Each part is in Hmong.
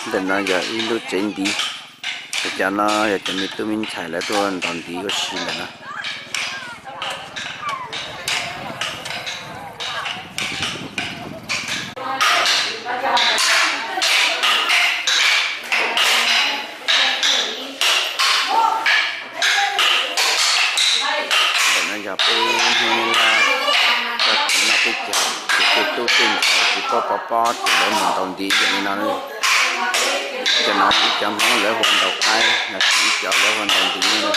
Ntawm no yog ib lub tsev ntiv, cov no yog cov me tub me ntxhais lawv tuaj ntaus ntiv ua si ntawm no. Ntawm no yog peb Hmoob Nyab Laj txoj kev noj peb caug, ces tej tub tej ntxhais tsis paub pov pob ces lawv mus ntaus ntiv yam li no. Cov no ib cov Hmoob lawv hu ua ntaus qaib, no ces ib cov lawv hu ua ntaus ntiv no.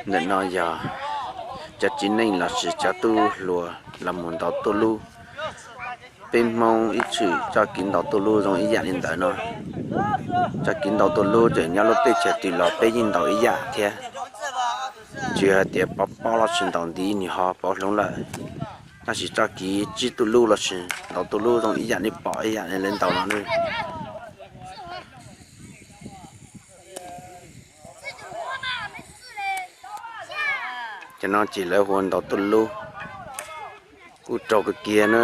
Ntawm no yog cov txiv neej lossis cov tub hluas los mus ntaus tuj lub. Peb Hmoob ib txwm txoj kev ntaus tuj lub zoo ib yam li ntawd no. Txoj kev ntaus tuj lub tseem nyob lub teb chaws twg los peb yeej ntaus ib yam thiab. Tsis hais tias pov pob lossis ntaus ntiv nws ho pov hloov lawm, tab sis txoj kev tsib tuj lub lossis ntaus tuj lub zoo ib yam li pom ib yam li lawv ntaus no. Cov no ces lawv hu ua ntaus tuj lub, kuj raug kawg kiag na.